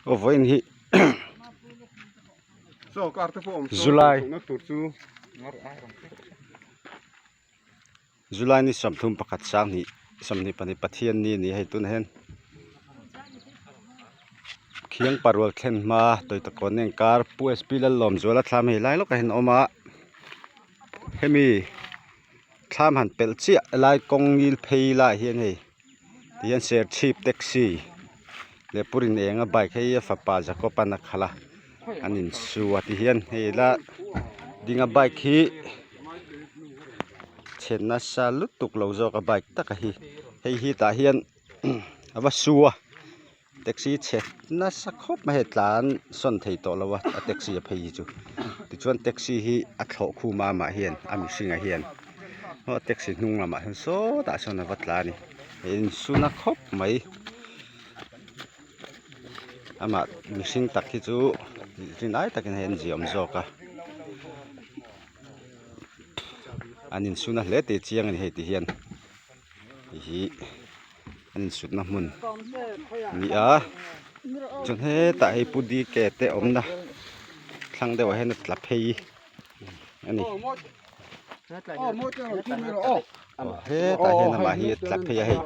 Aw vawiin hi July July ni sawmthum pakhat sanghnih sawmhnih pahnih Pathian ni a ni a hei tunah hian khiang parual thlen hma tawitakawn nen kar Pu SP Lallawmzuala thlam hei lai lawkah hian a awm a hemi thlam han pelh chiah helai kawng ngil phei laiah hian hei. Tihian serchhip taxi leh pu rin enga bike hei a fapa Jacob an a khalh a an insu a tihian hei la ding a bike hi chhe nasa lutuk lo zawk a bike taka hi hei hi tah hian a va su a taxi chhe nasa khawp mai hei tlan sawn thei tawh lo a a taxi a phei hi chu tichuan taxi hi a thlawh khum a amah hian a mihringah hian aw taxi hnung lamah hian sawtah sawn a va tla a ni a insu na khawp mai amah mihring tak hi chu rin ai takin hei an ziah awm zawk a an insu na hle tih a chiang a ni hei ti hian hei hi. an insutna hmun a ni a chuan hetah hei pu D K te awmna thlang deuhah hian a tla phei a ni aw hetah hian amah hi a tla phei a hei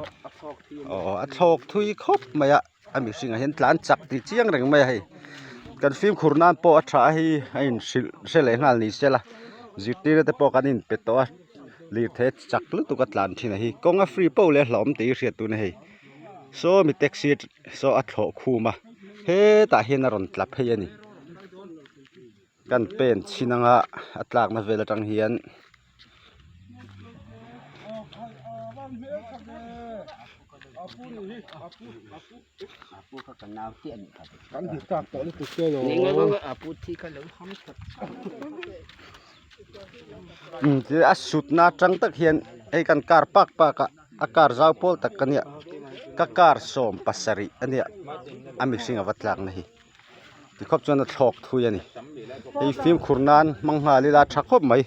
aw a thlawk thui khawp mai a a mihringah hian tlan chak tih chiang reng mai a hei kan fimkhur nan pawh a tha a hei a inhrilh hre leh nghal ni se la zirtirna te pawh kan inpe tawh a. Lirthei chak lutuk a tlan thin a hi kawng a free poh leh a hlauhawm tih hi hriat tun a hei saw mi taxi saw a thlawh khum a hetah hian a rawn tla phei a ni kan pen chhin anga a tlakna vel atang hian. A sutna atang tak hian hei kan car park park a a car zau pawl tak ka nia ka car sawm pasarih a nia a mihring a va tlak na hi tikhawp chuan a thlawk thui a ni hei fimkhur nan hmang nghal ila a tha khawp mai.